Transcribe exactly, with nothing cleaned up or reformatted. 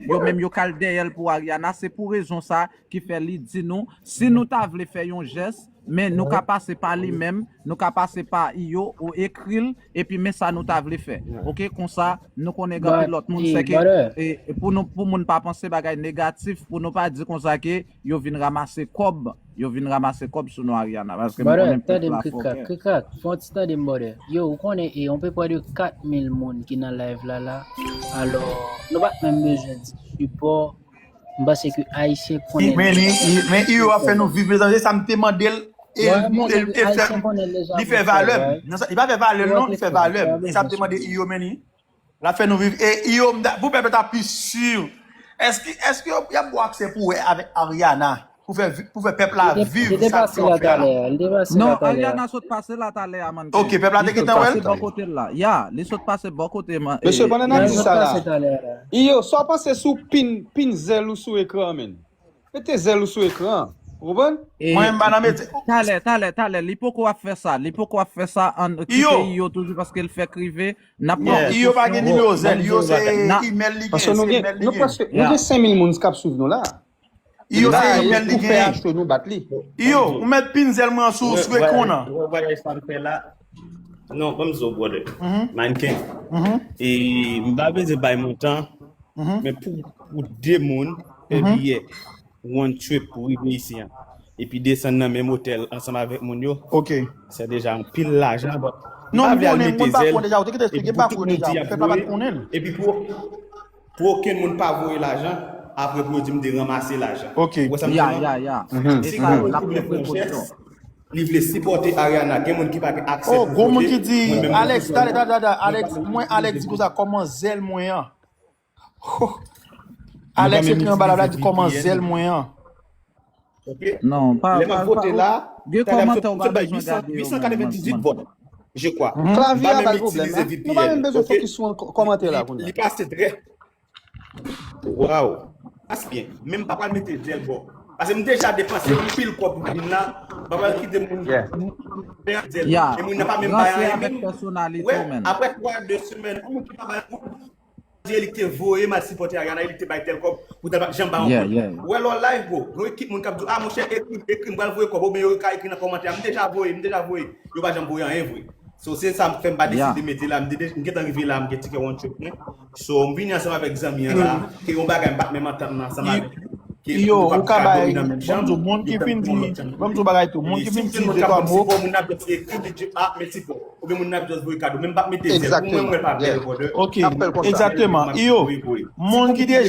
Yo menm yo k al dèyè l pou Ariana. Se pou rezon sa ki fè li di nou, si nou ta vle fè yon jès, men nou ka pase pa li menm, nou ka pase pa Iyo, ou ekri l, epi men sa nou ta vle fè. Oke, konsa, nou konnen gen anpil lòt moun, se ke, e, e pou nou, pou moun pa panse bagay negatif, pou nou pa di konsa ke yo vin ranmase kòb, yo vin ranmase kòb sou non Ariana, paske m konnen pèp la fò kè. Krikrak, fè yon ti tande m, brother. Yo, ou konnen, e, on peu près de kat mil moun ki nan live la, la. Alò, nou pa t menm bezwen di sipò. M panse ke Ayisyen konnen. Men li, li- men Iyo ap fè nou viv, mezanmi, se sa m te mande l, e, e, e fè, li fè valè m. Nan sa, li pa fè valè l, non, li fè valè m. E sa m te mande Iyo, men li, l ap fè nou viv. E Iyo, m ta- pou pèp la ta pi si, èske, èske y ap ba w aksè pou wè avèk Ariana? Pou fè, vi- pou fè pèp la viv sa ke w ap fè a la. Non, Ariana sot pase la talè a, man. Ok, pèp la te gentan wè l. Bò kote l la. Ya, li sot pase bò kote, man. Mesye, pandan n ap di sa la, Iyo, sa w panse sou pin, pin zèl ou sou ekran an, menn? Mete zèl ou sou ekran an. Ou konprann? Mwen, m pa nan mete. Talè, talè, talè. Li poko ap fè sa. Li poko ap fè sa. An, kite Iyo toujou paske l fèk rive. N ap pran prekosyon. Iyo pa gen nimewo zèl. Iyo se imèl li gen. Paske nou gen, nou prèske, nou gen senk mil moun k ap swiv nou la. Iyo se imèl li gen. Pou fè a cho, nou bat li. Iyo, ou mèt pin zèl mwen an sou, sou ekran an. Ou wè vwayaj sa m fè la? Non, ban m di w, brother. Mannequin. E m pa bezwen bay montan, men pou, pou de moun fè biyè, one trip pou rive isi an, epi desann nan menm otèl ansanm avèk moun yo, se deja anpil lajan, but m pa vle al mete zèl, epi pou tout moun di y ap voye, epi pou, pou okenn moun pa voye lajan, apre pou yo di m te ranmase lajan. Ou wè sa m di la? Si Karo li vle fè yon jès, li vle sipòte Ariana, gen moun ki pa gen aksè pou vote. Oh, gon moun ki di, Alex, talè, talè, talè, Alex, mwen, Alex di konsa, kòman zèl mwen an? Alex ekri anba la, la di kòman zèl mwen an. Ok. Non, pa, lè m ap vote la, gen kòmantè ou pa bezwen gade yo, man, man, man. Huit cent quatre-vingt-dix-huit votes, je crois. Klavye a bay pwoblèm la. Nou pa menm bezwen fokis sou kòmantè la kounye a. Li pase trè. Waw. Pase byen. Men m pa pral mete zèl bò. Paske m deja depanse anpil kòb pou vin la. M pa pral kite moun fè zèl. E moun nan pa menm bay anyen menm. Wè, apre twa, de semèn, yon moun ki pa bay moun, di li te voye m al sipòte Ariana, e li te bay tèl kòb, poutan l pa t janm bay yon kòb. Ou wè lè w live, bro, gen yon ekip moun k ap di w, ah, monchè, ekri, ekri, m pral voye kòb, oubyen yo ka ekri nan kòmantè a, m deja voye, m deja voye. Yo pa janm voye anyen vre. So, se sa k fè m pa deside mete la, m te de- m gentan rive la, m gen tikè one trip mwen. So, m vini ansanm avèk zanmi an la, ke yon bagay m pa t menm antann ansanm avèk. Yo, ou ka bay, ban m di w, moun ki vin di, ban m di w bagay tou, moun ki vin di de twa mo. Moun ap just ekri, di, ah, mèsi bro. Oubyen moun ap just voye kado. Men m p ap mete zèl. Pou mwen, mwen pa bèl, brother. Ok, egzakteman. Yo, moun ki te